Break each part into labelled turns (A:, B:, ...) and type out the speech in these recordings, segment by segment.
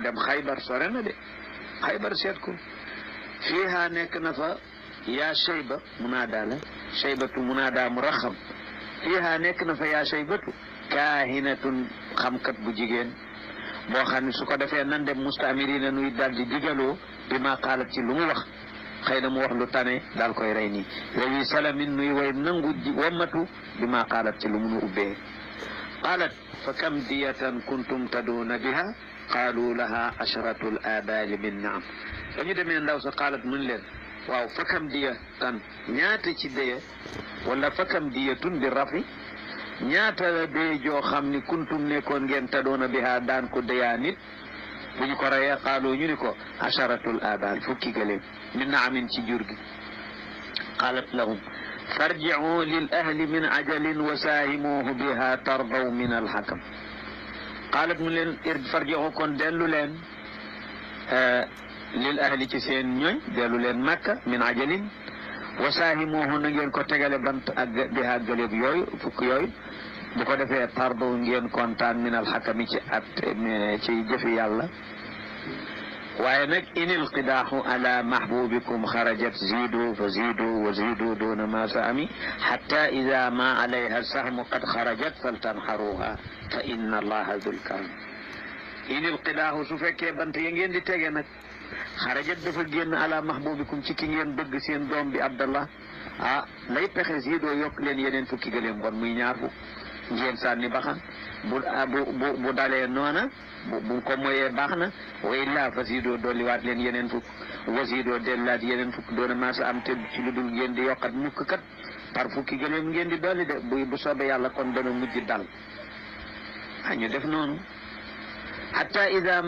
A: dem xaybar sore na de xaybar seet ko fiiha nekk na fa yaa shayba munaada la shaybatu munaada mu raxam fiiha nekk na fa yaa shaybatu kaahinatun xamkat bu jigéen boo xam ne su ko defee nan dem mustamirina nuy daal di digaloo bi ma xaalat ci lu mu wax xëy na mu wax lu tane daal koy rey nii léegi salamin nuy way nangu wommatu bi ma xaalat ci lu mu nu ubbee qaalat fa kam diyatan kuntum taduuna biha qaalu laha ashratul abaali min naam dañu demee ndaw sa xaalat mun leen waaw fa kam diyatan ñaata ci deye wala fa kam diyatun bi rafi ñaata la dee joo xam ni kuntum nekkoon ngeen tadoona biha daan ko deyaa nit bu ñu ko reyee xaaloo ñu ni ko asharatul abaal fukki gëléem min naamin ci jur gi qaalat lahum farji'u lil ahli min ajalin wa saahimuhu biha tardaw min alxakam qaalat mu leen farji'u kon dellu leen lil ahli ci seen ñooñ dellu leen makka min ajalin wa saahimuhu na ngeen ko tegale bant ak biha gëléem yooyu fukk yooyu bu ko defee tardaw ngeen kontaan min alxakami ci at ci jëfi yàlla waaye nag inil qidaaxu ala mahbubikum xarajat ziidu fa ziidu wa ziidu duna ma saami xatta ida ma alayha sahmu qad xarajat faltanxaruha fa inna allaha dul karam inil qidaaxu su fekkee bant ya ngeen di tege nag xarajat dafa génn ala mahbubikum ci ki ngeen bëgg seen doom bi abdallah lay pexe ziidoo yokk leen yeneen fukki gëléem bon muy ñaar fukk ngeen sànni baxan bu dalee noona bu ko moyee baax na wa illaa fa ziidoo dolliwaat leen yeneen fukk wa ziidoo dellaat yeneen fukk doona maasa am te ci lu dul ngeen di yokkat mukk kat par fukki gëléem ngeen di dolli de bu soobee yàlla kon dana mujj dal ñu def noonu hatta ida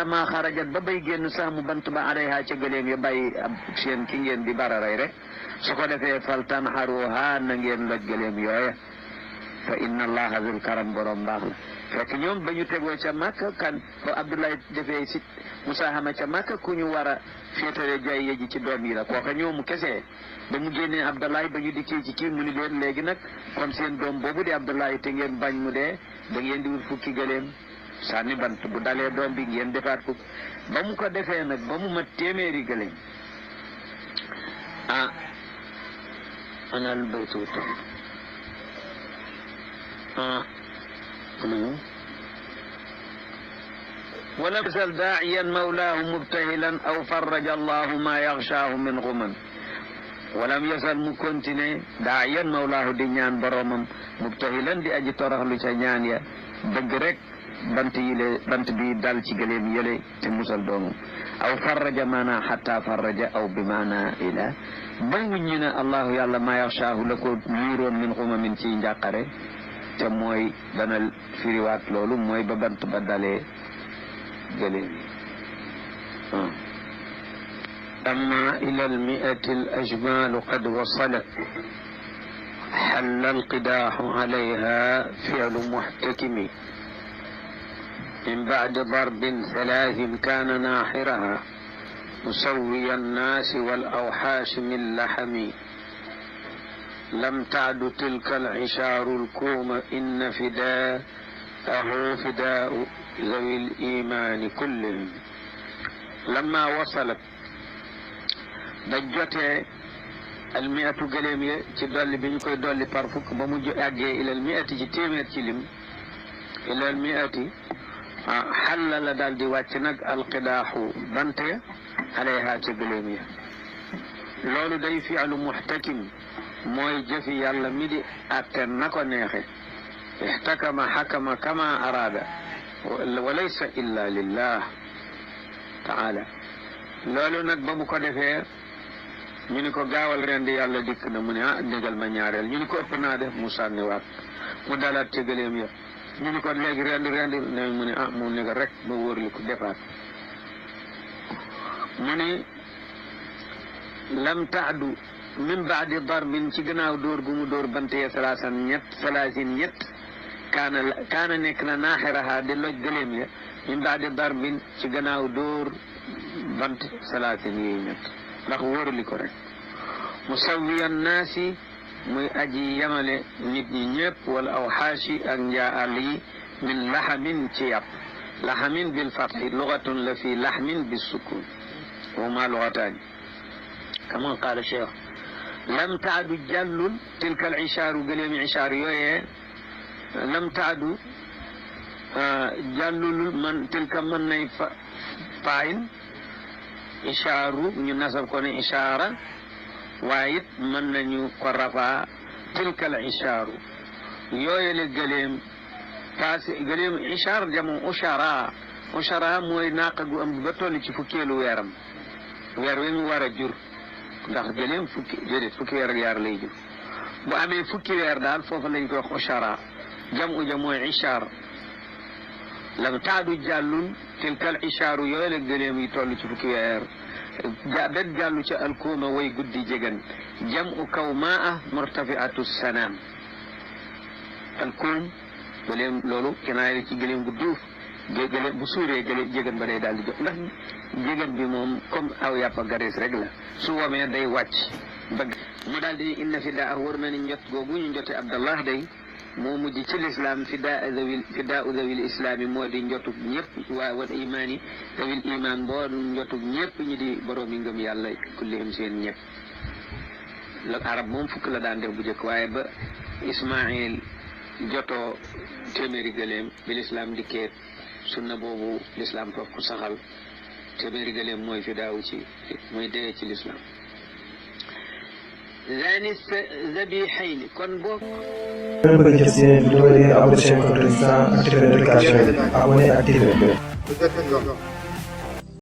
A: ma xarajat ba bay génn sax mu bant ba alayha ca gëléem ya bàyyi seen ki ngeen di bararay rek su ko defee fal tanxaruha na ngeen loj gëléem yooya fa inna allaha zul karam borom baax la fekk ñoom ba ñu tegoo ca Makka kan ba Abdoulaye defee si musaahama ca Makka ku ñu war a féetale jaay yeji ci doom yi la kooka ñoomu kese ba mu génnee Abdoulaye ba ñu dikkee ci kii mu ni leen léegi nag kon seen doom boobu di Abdoulaye te ngeen bañ mu dee da ngeen di wut fukki gëléem sànni bant bu dalee doom bi ngeen defaat fukk ba mu ko defee nag ba mu mat téeméeri gëléem anal baytu ولم يزل داعيا مولاه مبتهلا أو فرج الله ما يغشاه من غمم ولم يزل مكنتني داعيا مولاه دي ñaan boromam mubtahilan di aji toroxlu ca ñaan ya bëgg rek bant bi dal ci gëléem yële te musal doomam aw farraja maana xatta farraja aw bi maana ila ba ñu ne allahu yàlla ma yaxshaahu la ko ñuuroon min xumamin ci njàqare te mooy dana firiwaat loolu mooy ba bant ba dalee gëléem amma ila almiati alajmalu qad wasalat xalla alqidaaxu alayha fi'lu muxtakimi min bacdi darbin thalaahin kaana naaxiraha musawiya annaasi wal awxaashi min laxami لم تعد تلك العشار الكوم إن فداءه فداء ذوي الإيمان كلهم لما وصلت دجت المئة قليم تدل بنكو دول بارفوك بمجو أجي إلى المئة تيمير تلم إلى المئة حلل دال دي واتنك القداح بنتي عليها تقليم لولو دي فعل محتكم mooy jëfi yàlla mi di atte na ko neexe ixtakama xakama kama araada wa laysa illa lillah taala loolu nag ba mu ko defee ñu ni ko gaawal rendi yàlla dikk na mu ne négal ma ñaareel ñu ni ko ëpp naa def mu sànniwaat mu dalaat ci gëléem ya ñu ni ko léegi rendi ne mu ne mu négal rek ma wóorli ko defaat mu ni lam taadu min baadi darbin ci gannaaw dóor gu mu dóor bant ya salaasin ñett kaana nekk na naaxiraha di loj gëléem ya min baadi darbin ci gannaaw dóor bant salaasin yi ñett ndax wóoruli ko rek musawiyan naasi muy aji yamale nit ñi ñëpp wala aw xaashi ak njaa àll yi min laxamin ci yàpp laxamin bil fatxi lugatun la fi laxmin bis sukun huma lugataani kama qaala cheikh lam taadu jàllul tilka al ishaaru gëleemi ishaar yooyee lam taadu jàllulul man tilka mën nay faayin ishaaru ñu nasab ko ne ishaara waaye it mën nañu ko rafaa tilka al ishaaru yooyele gëleem passé gëleem ishaar jamu ushara mooy naaqa gu am ba toll ci fukkeelu weeram weer wi mu war a jur ndax gëleem fukki weer ak yaar lay jur bu amee fukki weer daal foofu lañ koy wax ushara jamu ja mooy ishaar lam taadu jàllul tilkal ishaaru yooyu la gëleem yi toll ci fukki weer bet jàllu ca alkuuma way guddi jegan jamu kaw maa murtafiatu sanaam alkuum gëleem loolu kinaay ci gëleem gu duuf gëleem bu suuree gëleem jegan ba day daal di jóg ndax jegan bi moom comme aw yàppa garis rek la su womee day wàcc bëgg mu daal di inna fi daa wër na ni njot googu ñu njote abdallah day moo mujj ci lislaam fidaau zawil islaami moo di njotug ñëpp wal imaan yi zawil imaan boo njotug ñëpp ñi di boroomi ngëm yàlla kullihim seen ñëpp la arab moom fukk la daan def bu njëkk waaye ba ismail jotoo téeméeri gëleem bi lislaam dikkee sunna boobu lislaam foofu ku saxal téeméeri gëleem mooy fidaawu ci mooy dee ci lislaam zani zabihayni kon boo
B: bëgg jot seen vidéo yi abonné chaîne Codou Résistance activer notification yi abonné activer